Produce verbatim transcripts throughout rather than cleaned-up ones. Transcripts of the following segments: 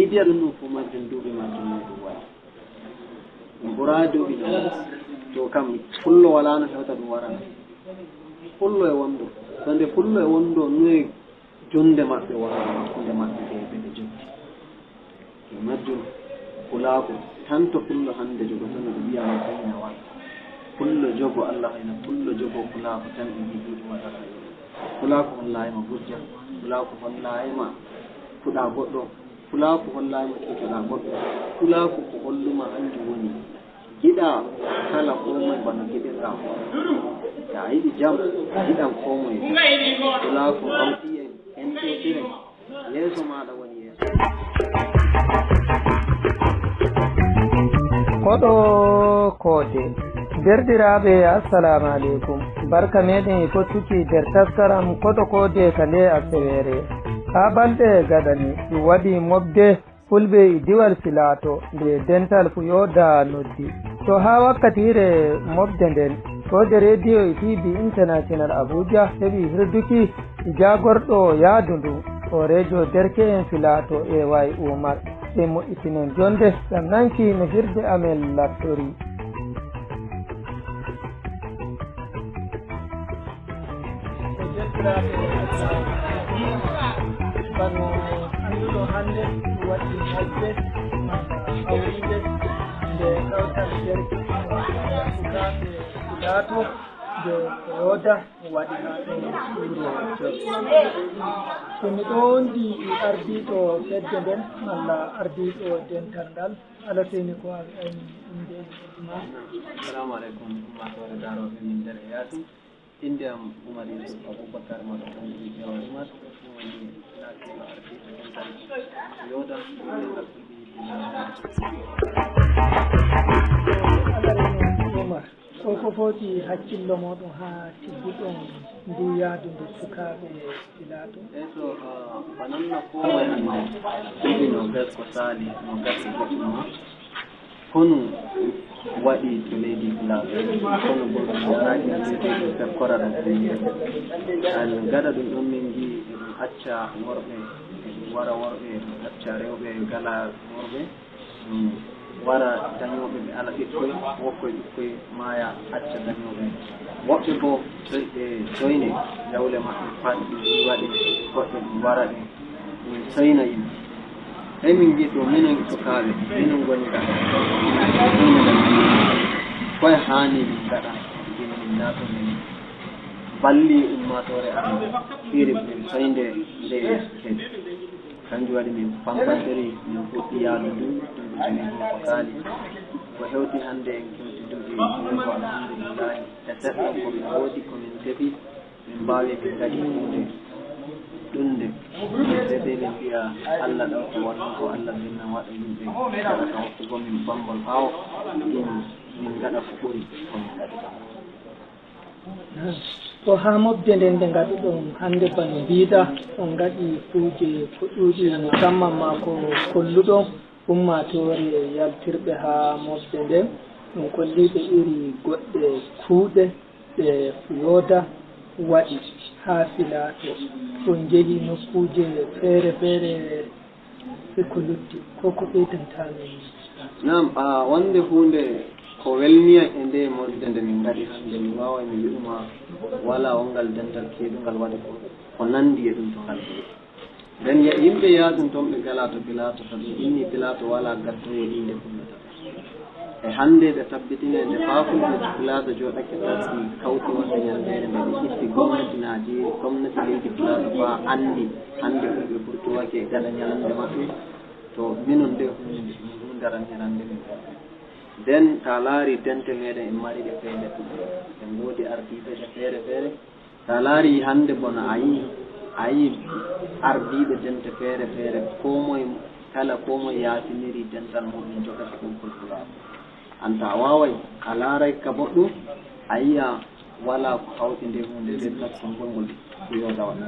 Mbiya ɗum ɗum fof majjum duuɓi majjum no ɗum waɗi. Ɗum ɓuraa duuɓi no waɗi. To kam pullo walaa no hewta ɗum warana. Pullo e wonndo. So nde pullo e wonndo no e jonde maɓɓe wonno hakkunde maɓɓe ɓe ɓe ɓe jokki. E majjum pulaaku tan to pullo hannde jogoto no ɗum wiya no kayna wal. Pullo jogo Allah hayna pullo jogo pulaaku tan e jigii ɗum waɗata. Pulaaku hollaayima gujja. Pulaaku hollaayima puɗa goɗɗo. Pulaaku hollaayima cuutoɗaa goɗɗo. Pulaaku ko holluma anndi woni. Giɗa kala ko moye bano giɗirɗaa ko. Taa yiɗi jam, a yiɗan ko moye. Pulaaku hawti en, en tewtire. Yeeso maaɗa woni yeeso. Koɗo koode. Derɗiraaɓe, assalamu aleykum. Barka meɗen e fottuki nder taskaram koɗo koode ka nde aseweere. Haa balɗe gaɗani, ɗum waɗi mobde Fulɓe e diwal Filato nde dental Fuyooda noddi. To haa wakkatiire mobde nden, koode rediyo e T V International Abuja heɓi hirduki e jaagorɗo yaadu ndu, hooreejo derke'en Filato A Y Umar. Sey moƴƴitinen jonde ngam nanki no hirde amen lattori. Ko jokkoraaɓe bano annduɗo hannde waɗi hajje hawriinde nde kawtal derke'en sukaaɓe Filato nde Fuyooda waɗi haa ɗo wuro Jos. So mi ɗoon di ardiiɗo fedde nden malla ardiiɗo dental ngal, Alaseyni ko an ayni innde e noddu ma. Assalamu aleykum, ummaatoore daarooɓe min nder e yaasi. Innde am Umar Yusuf Abubakar, mawɗo Kanndi Jawhar Umar, mi woni laatiiɗo ardiiɗo dental Fuyooda, dental Fulɓe Yidde Umar. Ko ko foti hakkillo mooɗon haa tigguɗon ndu yaadu ndu sukaaɓe Filato? Eto, ah, bananna ko moye annde, duuɓi noogas ko saali, noogas e goɗɗo ma. Konu waɗi to leydi Filato, konu boo ɗum waraaki leydi ɗum pekkoraɗo ɗum yeeso. An gaɗa ɗum ɗon min ngi eɗum acca worɓe, eɗum wara worɓe, eɗum acca rewɓe gala worɓe. Ɗum wara dañooɓe ɓe ala ɓikkoy, wokkoy ɓikkoy maaya acca dañooɓe. Woɓɓe boo soy-, e soyne, jawle maɓɓe paɗi ɗum waɗi, goɗɗe ɗum wara ɗe, ɗum soyna yimɓe. Sey min ngi to minen sukaaɓe, minen ngoni ga. Koye haani min ngaɗa, min naato min balli ummaatoore am, iri min soynde nde yeeso. Kanjum waɗi min pampantiri, min fuɗɗi yaadu ndu, duuɓi jowi ɗin ko saali. Ko hewti hannde en kewti duuɓi jowi ko alhamdulillahi. E seɗɗa ko min woodi ko min keɓi, min mbaawi min ngaɗi huunde ɗunnde. Seedee min mbiya Allah ɗo ko wonno ko Allah binna waɗa yimɓe. Kala ka hokkugo min bammbol ɓaawo, ɗum min ngaɗa ko ɓuri ko min ngaɗi. Ko haa mobde nden nde ngaɗuɗon hannde bano mbiiɗa, on ngaɗi kuuje ko ɗuuɗi, musamman ma ko kolluɗon ummaatoore yaltirɓe haa mobde nden, ɗum kolliiɓe iri goɗɗe kuuɗe ɗe Fuyooda waɗi haa Filato. On njehi nokkuuje feere feere. E ko lutti, ko ko ɓeydantaa men? Naam, a wonde huunde ko welniya e nde mobde nde min ngaɗi hannde, mi waaway mi wi'uma walaa wongal dental keedungal waɗi ko, ko nanndi e ɗum to ngal heewi. Nden ye-, yimɓe yaadun toon ɓe ngalaa to Pilaato, to ɗum inni Pilaato walaa gaddowo innde Fuuta. E hannde ɓe tabbitini nde faa Fulɓe Fulaato jooɗake taski kawti wonde ñanndeere nde ɓe itti gomnati Naajeeri, gomnati leydi Fulaato faa anndi hannde Fulɓe burtuwake gaɗa ñalannde maɓɓe. To minon nde huunde, huunde daraniranɗe min. Nden taa laari dente meɗen en mari ɗe feere ɗuɗɗe. En ngoodi ardiiɓe ɗe feere feere. Sa laari hannde bono a yii, a yii ardiiɓe dente feere feere, koo moye, kala koo moye yaatinirii dental muuɗum jogake ɓoggol pulaaku. Aan ta a waaway, a laaray ka boɗɗum, a yi'a walaa ko hawti nde huunde nde taskol ngol ngol Fuyooda waɗa.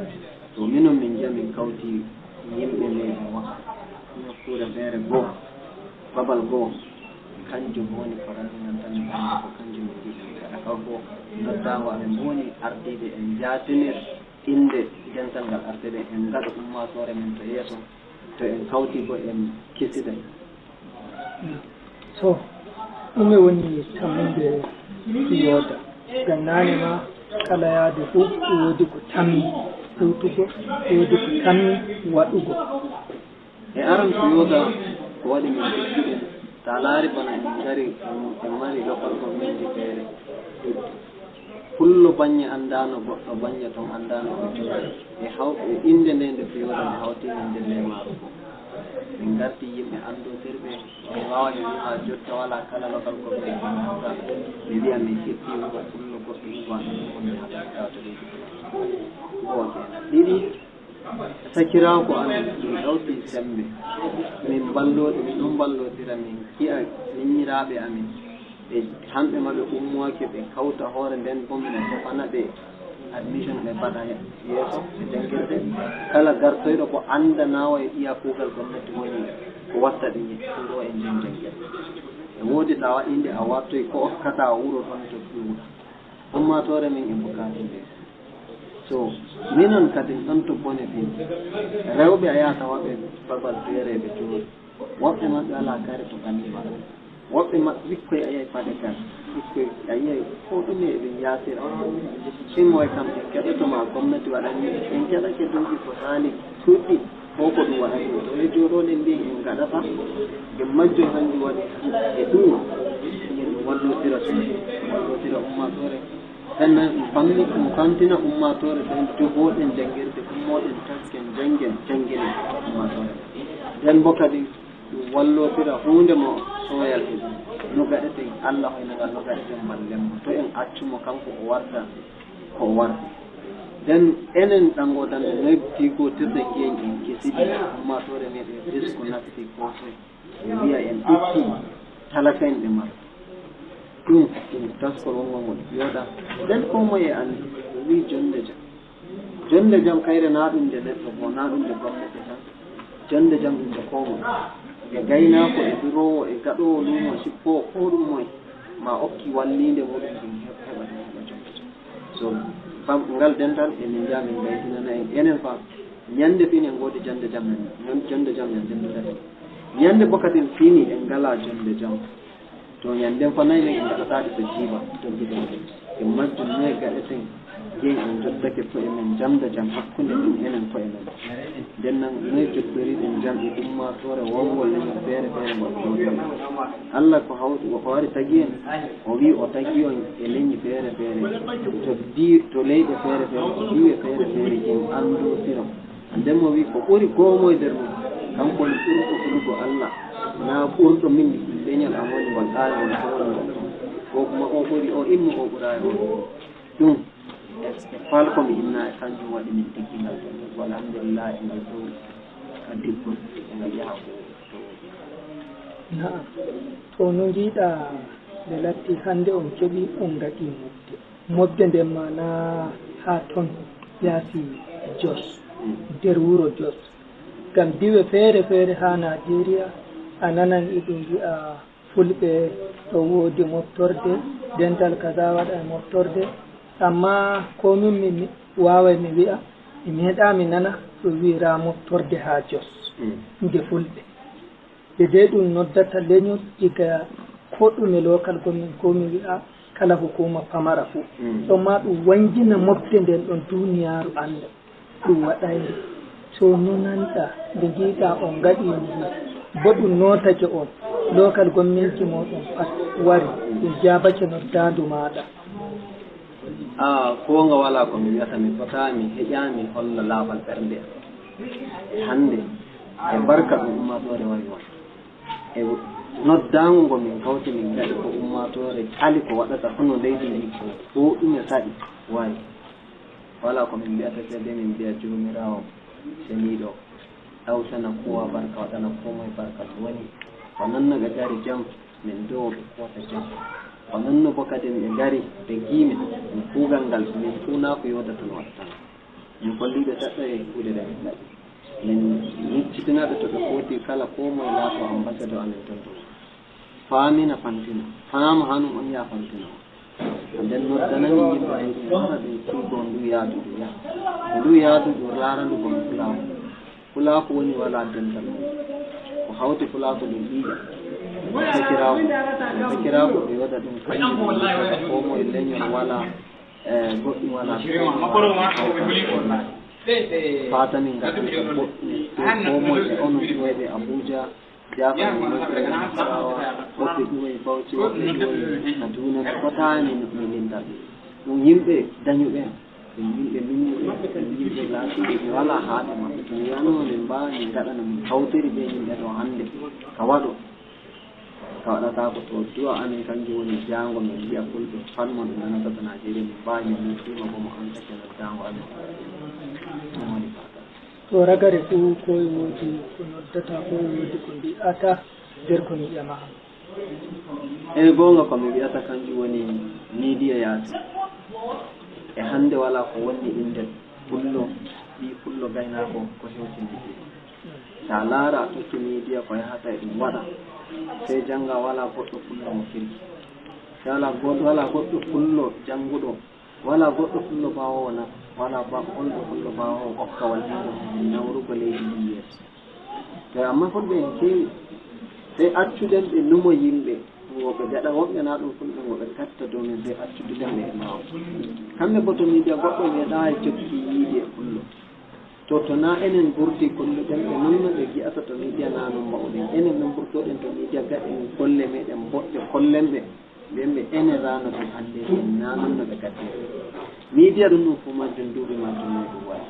To minon min nji'a min kawti yimɓe meɗen waɗa nokkuure feere goo, babal goo. Kanjum woni ko rannginanta min hannde ko kanjum min ngiɗi min ngaɗa. Kanko noddaango amen bo woni ardiiɓe en njaatinir innde dental ngal artirɗen en ngaɗa ummaatoore men to yeeso. To en kawti ko en kisiday. So, ɗume woni tammunde Fiyooda? Ngam naane ma, kala yahdu fuu woodi ko tammi hewtugo, woodi ko tammi waɗugo. E aran Fiyooda ko waɗi min ɗigguɗen, ta laari bana en ngari en mari local government feere ɗuɗɗi. Pullo Banye anndaano goɗɗo, Banye ton anndaano goɗɗo. E haw-, e innde nde nde Fiyooda nde hawti min nde leemaaru ko. Min ngarti yimɓe anndootirɓe, mi waaway mi wi'a jotta walaa kala local government ko mi wi'a mi heɓi wuro pullo goɗɗo ɗum wano ɗum woni haɗa kawta leydi. Gooto. Ɗiɗi, sakiraaku amin, min ɗawti semmbe. Min mballodi, min ɗon mballodira, min ki'a minyiraaɓe amin. Ɓe, hamɓe ma ɓe ummoyake, ɓe kawta hoore nden, boo min tefana ɓe admission, ɓe mbaɗa yeeso e janngirde. Kala gartoyɗo ko annda nawa e iya kuugal gomnati woni ko watta ɓe ɗo e nden janngirde. E woodi tawa innde a wartoy ko okkata wuro ɗon to ɗuuɗa. Ummaatoore men e bukaati nde. So, minon kadi ɗon to bone fin. Rewɓe a yahata waɓe babal feere ɓe jooɗi. Woɓɓe maɓɓe alaa kare to ɓalli maɓɓe. Woɓɓe maɓɓe ɓikkoy a yiyay paɗe kare. Ɓikkoy a yiyay ko ɗume eɓe yaasira. Ɗimmoy kam en keɗoto ma gomnati waɗani en keɗake duuɓi ko haali ɗuɗɗi. Ko ko ɗum waɗani ɗo e jooɗoɗen mbi en gaɗata. Ngam majjum hanjum waɗi e ɗum. Ngel ɗum wallotira ɗum. Wallotira ummaatoore. Ɓen noon ɗum fammi, ɗum famtina ummaatoore ɓen jogooɗen janngirde, ummooɗen tasken, janngen, jannginen ummaatoore. Nden boo kadi ɗum wallotira huunde mo sooyal e ɗum. No gaɗeten Allah hoynagal, no gaɗeten mballen mo. To en accu mo kanko o warta ko o warti. Nden enen ɗanngodanɓe noy tiigotirɗen ƴi'en en kesiɗi ummaatoore meɗen risku nafti ko toy. Ɓe wi'a en itti talaka'en ɓe mari. Ɗum, ɗum taskol wonngol ngol yooɗa. Nden koo moye anndi, o wi'i jonnde jam. Jonnde jam kayre naa ɗum nde neɗɗo goo, naa ɗum nde gomnati tan. Jonnde jam ɗum nde koo moye. E gaynaako, e duroowo, e gaɗoowo luumo, sippoowo, koo ɗum moye. Ma okki walliinde muɗum ɗum heɓ-, heɓa ɗum heɓa jonnde jam. So, kam, ngal dental, e min njaha min mbaytinana en. Enen fa, ñande fin en ngoodi jonnde jam men, non jonnde jam en denndata en. Ñande bokatin fini en ngalaa jonnde jam. To ñanden fa nayi men en ngaɗataake to jiiba, to giɗen. E majjum noye gaɗeten, yen en joddake ko'e men jamda jam hakkunde men enen ko'e men. Nden nan noye jottoriɗen jam e ummaatoore wonngol leñol feere feere ngol kewtol. Allah ko hawti, ko wari tagi en, o wi'i o tagi on e leñi feere feere, to di-, to leyɗe feere feere, to diiwe feere feere, en anndotiro. Nden mo wi'i ko ɓuri koo moye nder mon, kanko woni ɓurɗo hulugo Allah, naa ɓurɗo min leñol am woni ngol ɗaani woni ko woni ngol. Ko kuma o ɓuri o immo o ɓuraay o. Ɗum e, e fal ko mi inna e kanjum waɗi min tiggingal ɗum. Walhamdulillah e ngal ɗum ka diggol e ngal yaha ko to woɗi. Na'am. To no njiiɗa nde latti hannde on keɓi on ngaɗi mobde. Mobde nden ma na haa ton yaasi Jos, nder wuro Jos. Ngam diiwe feere feere haa Naajeeriya a nanan e ɗum wi'a Fulɓe ɗo woodi moftorde, dental kaza waɗa e moftorde. Ammaa ko min mi, mi waaway mi wi'a, mi meeɗaa mi nana ɗum wi'ira moftorde haa Jos, nde Fulɓe. Ɓe dey ɗum noddata leñol, iga ko ɗume local government, ko mi wi'a kala hukuma pamara fuu. Ɗon ma ɗum wanngina mofte nden ɗon duniyaaru annda. Ɗum waɗayre. So no nanɗa, nde njiiɗa on ngaɗi ni, bo ɗum nootake on, local governmentji mooɗon pat wari, ɗum jaabake noddaandu maaɗa. Aa, goonga walaa ko mi wi'ata, mi fotaa, mi heƴaa, mi holla laaɓal ɓernde am. E hannde, e barka ɗum ummaatoore wari won. E noddaango ngo min kawti min ngaɗi ko ummaatoore ali ko waɗata hono leydi ndi ko ɗume saɗi wari. Walaa ko min mbi'ata sey dai min mbi'a Joomiraawo seniiɗo ɗawtana kowa barka, waɗana koo moye barka. Ɗum woni ko nonno ɓe ngari jam, min ndowo ɓe koota jam. Ko nonno boo kadi ɓe ngari ɓe ngi'i min, min kuugal ngal, min fuu naa ko yoodata no waɗata. Min kolli ɓe seɗɗa e kuuɗe ɗe min ngaɗi. Min miccitinaɓe to ɓe footi kala koo moye laato ambassadeur amin ton ton. Faamina fantina. Faama hanum on yaa fantina on. Nden noddanami yimɓe ɓen ɓe wara ɓe cuuɗo ndu yaadu ndu yaha. Ndu yaadu ndu raarandu kon fulaawo. Pulaaku woni walaa dental mum. Ko hawti Pulaaku ɗum ɓiiƴa. Sakiraaku, sakiraaku ɓe yoda ɗum kañum woni ko moye leñol walaa, e, goɗɗum walaa, ko walaa. Faatamin ngaɗan ko moƴƴi, ko moye e onon ƴiwoyɓe Abuja, Jaafa min moƴƴi, woɓɓe ƴiwoyi Bauchi, woɓɓe ƴiwoyi Kaduna, mi fotaani mi linndal. Ɗum yimɓe dañuɓe. Ɗum yimɓe minnuɓe, ɗum yimɓe laatiiɓe ɓe walaa haade maɓɓe. Ɗum wiyanoo min mbaa min ngaɗana min kawteri ɓee yimɓe ɗoo hannde ka waɗo. Ka waɗataa ko to du'a amin kanjum woni jaango min mbi'a fulɓe falmo ɗum nanata to Najeriya min mbaawi min noddiima ko mo an kaccana jaango amin. Ɗum woni fata. To ragare fuu ko e woodi ko noddata, ko e woodi ko mbi'ata nder ko mi ƴama. Eey, goonga, ko mi wi'ata kanjum woni miidiya yaasi. E hannde walaa ko wonni innde pullo, ɓii pullo gaynaako ko hewti miidiya. So a laara a tokki miidiya ko yahata e ɗum waɗa, sey jannga walaa goɗɗo pullo mo kirki. Sey walaa goɗɗo, walaa goɗɗo pullo jannguɗo. Walaa goɗɗo pullo baawoowo na, walaa ba-, holɗo pullo baawoowo okkawal hinnde mum nawrugo leydi ndin yeeso. To amma fulɓe en keewi, sey accuɗen ɓe numo yimɓe, ngo ɓe gaɗa woɓɓe na ɗum fulɓe ngo ɓe gatta dow men, sey accuɗen ɓe e ɓaawo. Kamɓe bo to miidiya goɗɗo meeɗaayi jokki yiide e pullo. To, to na enen mburti kolluɗen ɓe non no ɓe gi'ata to miidiya na non mbaɗuɗen. Enen min mburtoɗen to miidiya gaɗen golle meɗen boɗɗe kollen ɓe. Ɓen ɓe ene raano ɗum hannde, en nanon no ɓe gaddiri. Miidiya ɗum ɗum fof majjum duuɓi majjum no ɗum waɗi.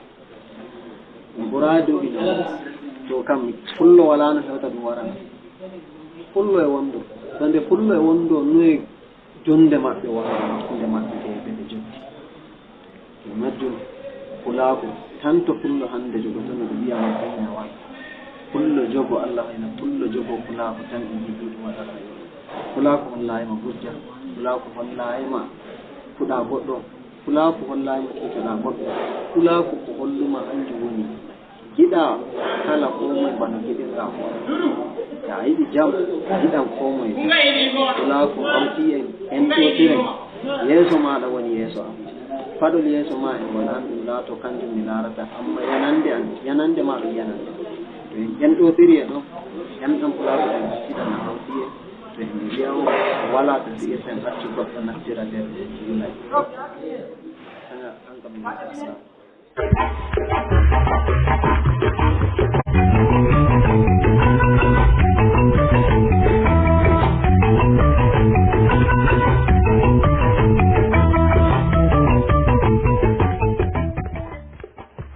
Ɗum ɓuraa duuɓi no. To kam pullo walaano hewta ɗum warana. Pullo e wondo. So nde pullo e wondo noye jonde maɓɓe wonno hakkunde maɓɓe ɓe ɓe ɓe jokki. Ɗum majjum, pulaaku, tanto pullo hannde jogoto no ɗum wiyama gayna wal. Pullo jogo, Allah hayna pullo jogo pulaaku tan e jogii ɗum waɗata. Pulaaku hollaayima gujja, pulaaku hollaayima fuɗa goɗɗo, pulaaku hollaayima cuutoɗa goɗɗo, pulaaku ko holluma hanjum woni. Giɗa kala ko moye bana giɗirɗa hoore. Sa yiɗi jam, giɗan ko moye. Pulaaku hawti en, en ɗotiren. Yeeso maaɗa woni yeeso am. Paɗol yeeso ma e ngol an ɗum laato kanjum mi laarata, amma yanande an, yanande ma ɗum yanande. To en ƴenɗotiri e ɗo, ƴenɗan pulaaku ɗum acciɗan no hawti en. To en mbiya o walaa to fi'irten accu goɗɗo nattira nder yulay. Kanka min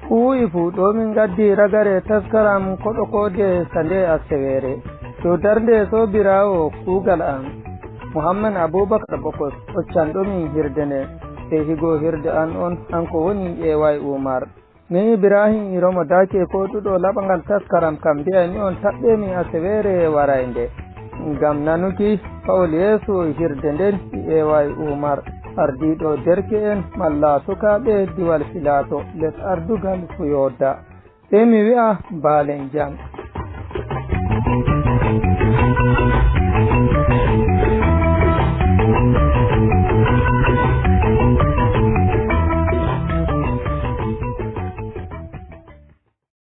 Fuu e fuu, ɗo min ngaddi ragare taskaram koɗo koode ka nde aseweere. Dow darnde soobiraawo kuugal am, Muhammad Abubakar Bokos, hoccanɗo min hirde nde. E higo hirde an on, hanko woni A Y Umar. Min Ibrahim Iromo Dake koɗuɗo laɓangal taskaram kam mbiyaymi on taɓɓe min aseweere waraynde. Ngam nanuki pawol yeeso hirde nden e A Y Umar, ardiiɗo derke'en malla sukaaɓe diwal Filaato les ardugal Fuyooda. Sey mi wi'a baalen jam.